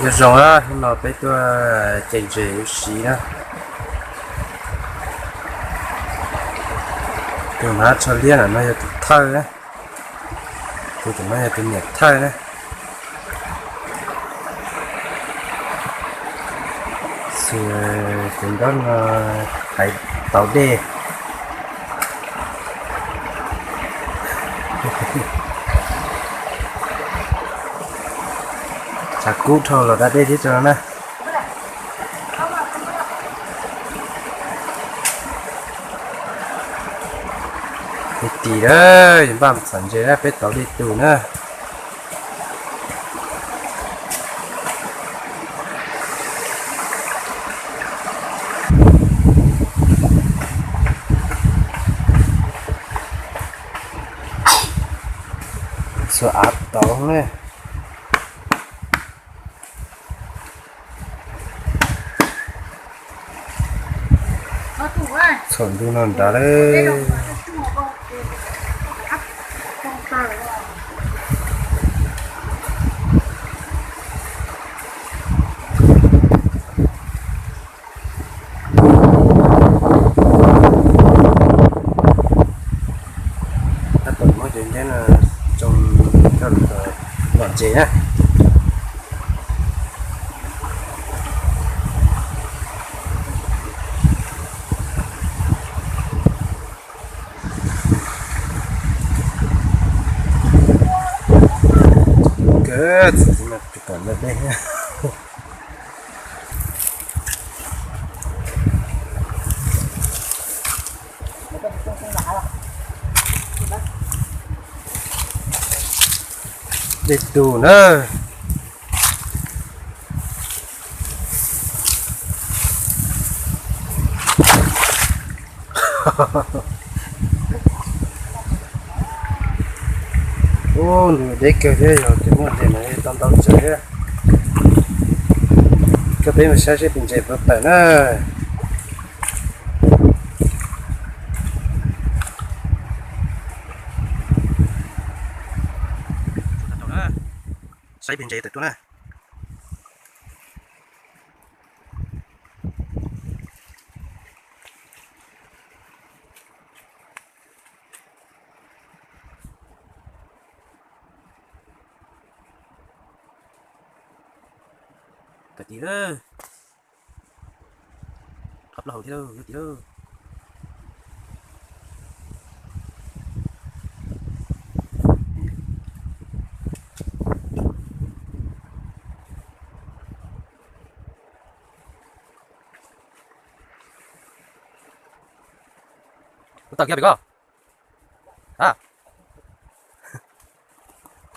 Nyob zoo, hnub no peb tuaj cais ntses ua si na. Tus hnav tsho liab no yog tus thawj na, tus no yog tus niam thawj na. Xws tus nraub no hais tau dej. Tshav kub dhau los da dej thiab tso na. Tiv tis lawm, npaj txhom ntses na, peb tau dej tus na. Xuas av tau ne. Txhom ntu no nrad lawm. Tab tom muab cov ncej no tsoo coj los lom ntses na. Kawg txawm tsis muaj tus kom lawm dej. Dej tus na. Ub, nws deb kawg thiab, yog tias muaj ntses mas tau ntau tsawv thiab. Koj peb mus saib seb tus ntses puas tawm na. Saib pes ntses tawm tuaj na. Tawm tim lawm. Qab plaub hau thiab lauj, yog tim lauj. Ua tawm kiag pem koj. A,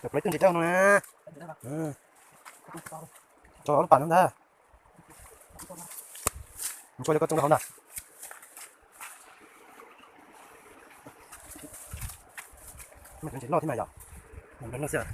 tawm plaub tus ntses coj no na. Tso lub pas no ntag. Ntsuag li koj tsoo rau hauv ntag. Ntses loj thiab mas yom. Ntses loj xwb.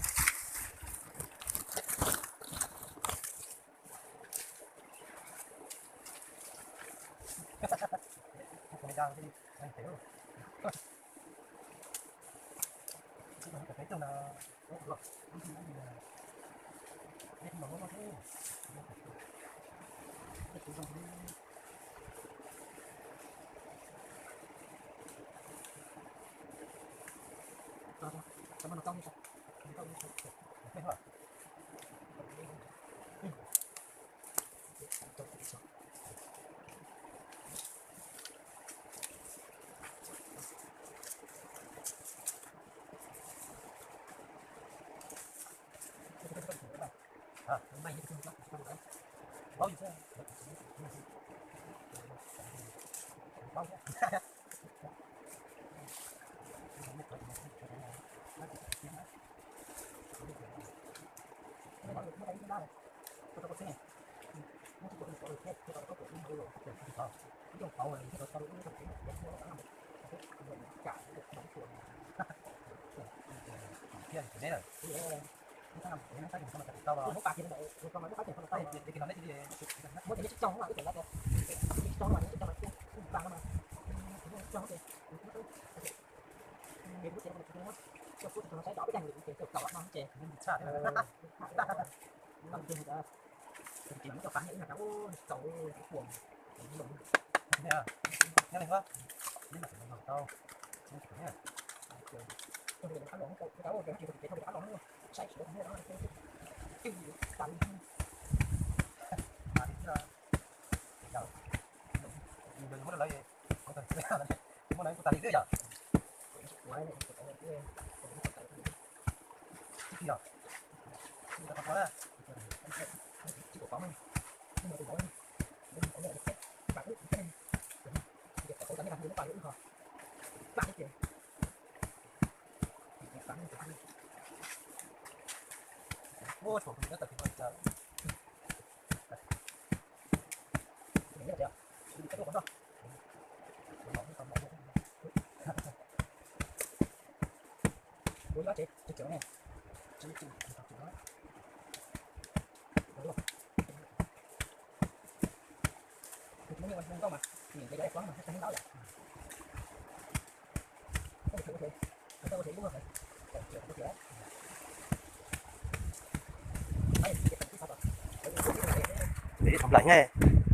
Nplaim ne,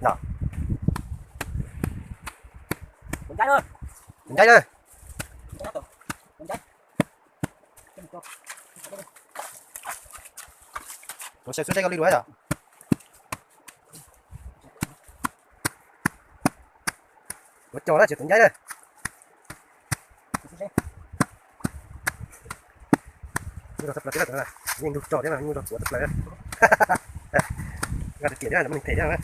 no. Tus ncaib na. Tus saib xub saib koj li dua yom. Ua cos na, tsis tus ncaib na. Yeej ntug tso thiab, yeej ntug tuav tawm plaws. Nqa tus kiam thiab, muaj neeg them thiab na.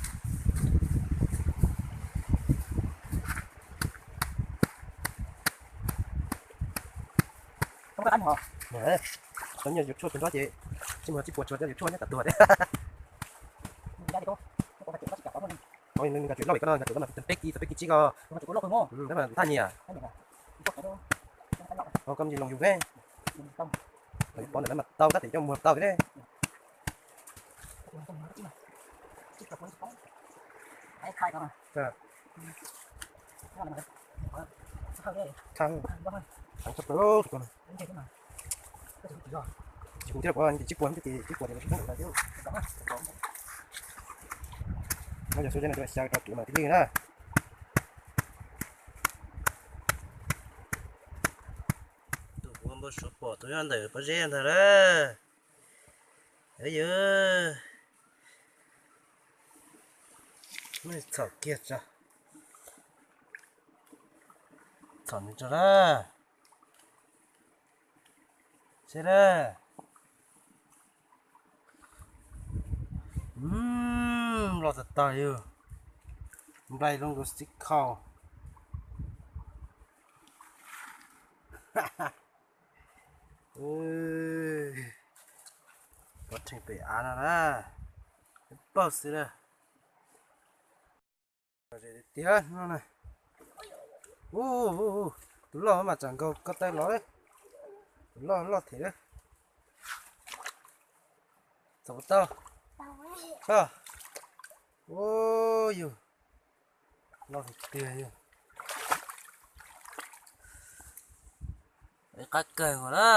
Tau nyiaj yuav tshuaj tus nrab ces tsis muaj tsis puas tsuag coj yuav tshuaj nyob tas tuag thiab. Nws nkag tsum loj ko no, nkag tsum loj mas tsis tau peb kis, tau peb kis tsib ko. Tab mas thaj nyiam. Koj ntsis loos yus ve. Pov ntawm no mas tau tab sis coj muag tau thiab. Tsis kuv thiab, kuv tsib puas, tsib puas, no yog xu no xya rau kuv mas tib lwj na. Tus kuv npau suav pom tus nyob ntawm pob zeb ntag lawm. Yog, txhom kiag tso, txhom nws tso na. Seb na. Loj tag tag li. Nplaim zoo nkaus txiv khau. Pov rhees pem av no na, paub xwb na. Tiag no na. Tus loj mas tsam nkaug ko taw los. Tus loj loj them lawm. Txaus tau. Ua yus loj tiag yog. Qab kawg ua na.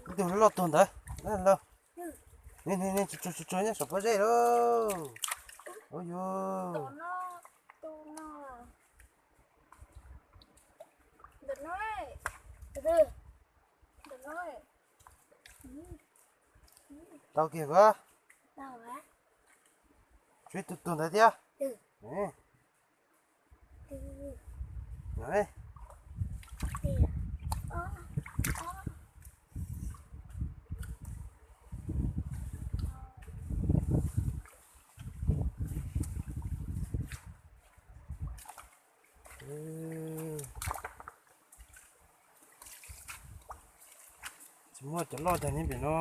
Ib tug loj tuag ntawd lauj. Tsuag tsuag nyob saum pob zeb lauj. Ua yus. Tau kiag koj. Tshuav ib tug tuag ntawd thiab. Tsis muaj cov loj tag nyob pem no.